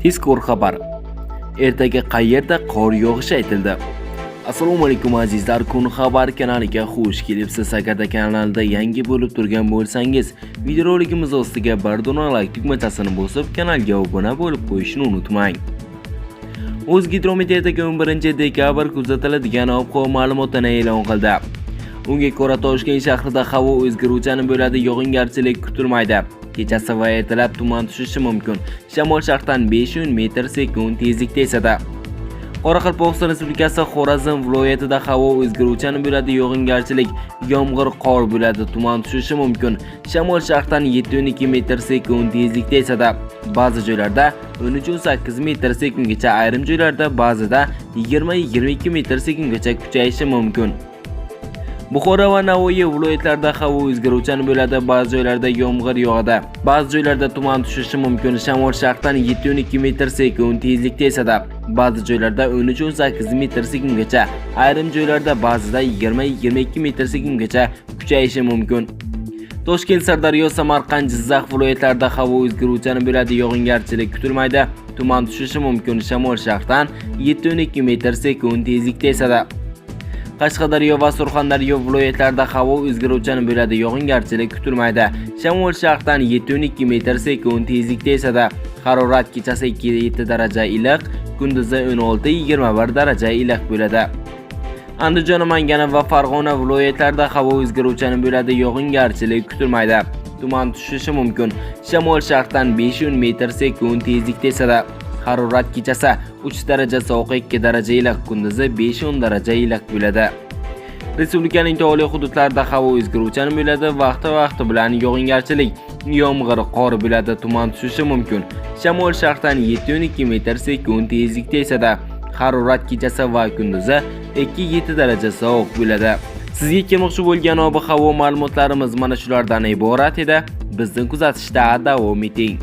Tezkor xabar. Ertaga qayerda qor yog'ishi aytildi. Assalomu alaykum azizlar, Kun xabar kanaliga xush kelibsiz. Agarda kanalda yangi bo'lib turgan bo'lsangiz, videorolikimiz ostiga bir dona like tugmachasini bosib, kanalga obuna bo'lib qo'yishni unutmang. O'zgidromet ertaga 11 dekabr kuzatiladigan ob-havo ma'lumotini e'lon qildi. Unga ko'ra, Toshkent shahrida havo o'zgaruvchan bo'ladi, yog'ingarchilik kutilmaydi. Kechasi va ertalab tuman tushishi mumkin. Shamol sharqdan 5-10 metr sekund tezlikda esadi. Qoraqalpog'iston Respublikasi Xorazm viloyatida havo o'zgaruvchan bo'ladi, yog'ingarchilik, yomg'ir, qor bo'ladi, tuman tushishi mumkin. Shamol sharqdan 7-12 metr sekund tezlikda esadi. Ba'zi joylarda 13-18 metr sekundgacha, ayrim joylarda ba'zida 20-22 metr sekundgacha kuchayishi mumkin. Buxoro va Navoiy viloyatlarida havo o'zgaruvchan bo'ladi, ba'zi joylarda yomg'ir yog'adi. Ba'zi joylarda tuman tushishi mumkin. Shamol sharqdan 7-12 metr sekund tezlikda esadi. Ba'zi joylarda 13-18 metr sekundgacha, ayrim joylarda ba'zida 20-22 metr sekundgacha kuchayishi mumkin. Toshkent, Sirdaryo, Samarqand, Jizzax viloyatlarida havo o'zgaruvchan bo'ladi, yog'ingarchilik kutilmaydi. Tuman tushishi mumkin. Shamol sharqdan 7-12 metr sekund tezlikda esadi. Qashqadaryo va Surxondaryo viloyatlarida havo o'zgaruvchan bo'ladi, yog'ingarchilik kutilmaydi. Shamol sharqdan 7-12 metr sekund tezlikda esadi. Harorat kechasi 2-7 daraja iliq, kunduzi 16-21 daraja iliq bo'ladi. Andijon, Namangan va Farg'ona viloyatlarida havo o'zgaruvchan bo'ladi, yog'ingarchilik kutilmaydi. Tuman tushishi mumkin. Shamol sharqdan 5-10 metr sekund tezlikda esadi. Harorat kechasi 3 daraja sovuq, 2 daraja iliq, kunduzi 5-10 daraja iliq bo'ladi. Respublikaning tog'li hududlarida havo o'zgaruvchan bo'ladi, vaqti-vaqti bilan yog'ingarchilik, yomg'ir, qor bo'ladi, tuman tushishi mumkin. Shamol sharqdan 7-12 metr sekund tezlikda esadi. Harorat kechasi va kunduzi 2-7 daraja sovuq bo'ladi. Sizga kelmoqchi bo'lgan ob-havo ma'lumotlarimiz mana shulardan iborat edi. Bizni kuzatishda davom eting.